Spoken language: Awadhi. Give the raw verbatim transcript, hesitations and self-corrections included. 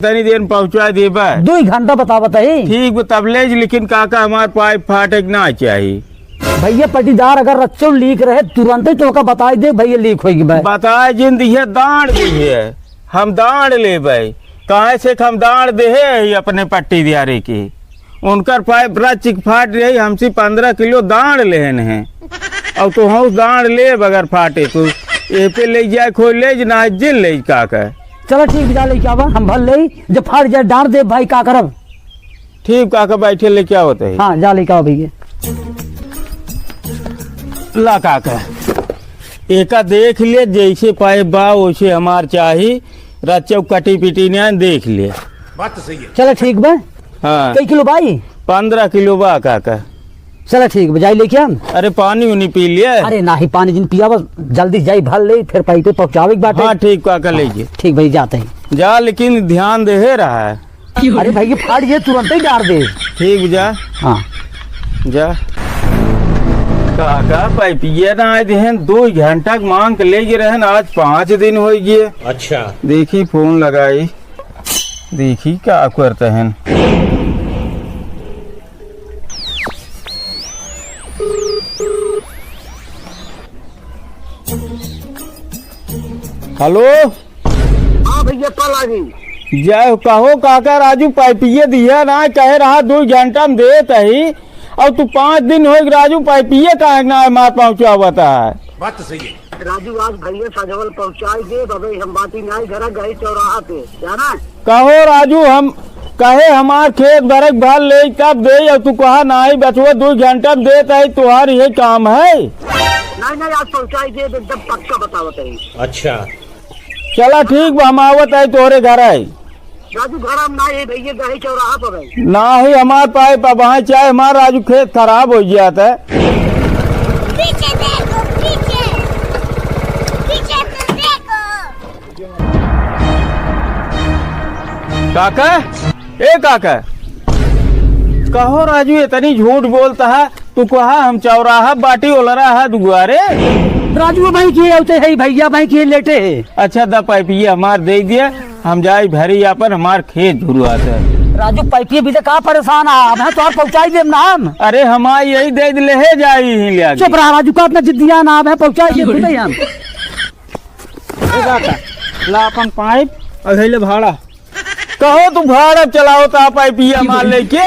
तनी देर में पहुँचा देबे। दुइ घंटा बतावत ही। ठीक बा, तब ले जी, लेकिन काका हमार पाइप फाटे के ना चाही। भइया पट्टीदार अगर रच्चो लीक रहे, तुरंतै तोहका बताइ दे भइया लीक होइ गै बा। बताइ जिन दिहे, दाँड़ दिहे, हम दाँड़ लेबै। काहे से कि हम दाँड़ देहे ही अपने पट्टीदारे के। उनकर पाइप रच्चिक फाट रही, हमसे पन्द्रह किलो दाँड़ लेहन है। अउर तोहौं दाँड़ लेब अगर फाटे तो एपे ले जाए खोल ले जी, ना जिन ले काका। चला ठीक, जा लेके आवा, हम भर लेई, जब फाट जाए दाँड़ देब भाई, का करब? ठीक काका, बैठे लेके आवत है। हाँ, जा लेके आवा भइया। ला काका, एका देख ले, जैसे पाइप बा वैसे हमार चाही, रच्चौ कटी पिटी ना, देख ले। बात तो सही है। चला ठीक बा। हाँ। कई किलो बा ई? पन्द्रह किलो बा काका। चला ठीक बा, जाई लेके हम। अरे पानी उनी पी लिए। अरे नाही, पानी जिन पिया, बस जल्दी जाई भर लेई, फिर पाइपे पहुँचावे के बाटे। हाँ ठीक काका, ले जी। ठीक भाई, जात ही। जा लेकिन ध्यान देहे रहा है। अरे भाई, ये फाट ये तुरंतै डार दे। ठीक बा, जा। हाँ। जा। काका पाइपिया ना आए देहन, दुइ घंटा के मांग के ले गए रहन, आज पाँच दिन होइ गए। अच्छा। देखी फोन लगाई। देखी का करत हन। हेलो। हाँ भइया, कल आ गई। जय हो, कहो काका, राजू पाइपिये दिया ना, कहे रहा दुइ घंटा में देत ही, अउर तू पाँच दिन होइ राजू पाइपिये काहे ना हमार पहुँचावत है? बात तो सही है। राजू, आज भइया सजवल पहुँचाई देब, अबे हम बाटी नाई घरा गई चौराहा पे, जाना? कहो राजू, हम कहे हमार खेत भरे के भर लेई तब देई, अउर तू कहा नाई बचवा दुइ घंटा में देत ही, तोहार ये काम है? नाई, नाई, आज पहुँचाई देब, एकदम पक्का बतावत ही। अच्छा। चला ठीक बा, हम आवत ही तोहरे घर ही। राजू, घर हम ना है भइया, गहे चौराहा पर है। ना ही हमार पाइप अब वहाँ, चाहे हमार राजू खेत खराब होइ जात है। पीछे देखो, पीछे, पीछे तो देखो। काका, ए काका, कहो राजू, इतनी झूठ बोलत है, तू कहा हम चौराहा बाटी ओलरा है दुआरे। राजू भाई के अउते है भइया, भाई के लेटे है। अच्छा, द पाइपिया हमार दे दिया, हम जाई भरी आपन, हमार खेत झुरवात है। राजू पाइपिया भी तो का परेशान आ, अब है तोहर पहुँचाई देब ना हम। अरे हमार यही दे दिले है, जाई ही ले आगे। चुप रहा राजू, का इतना जिद्दिया ना, अब है पहुँचाई देब खुदे हम। ए काका, ला आपन पाइप अउर ले भाड़ा। कहो तू भाड़ा चलावत आ पाइपिया मार लेके?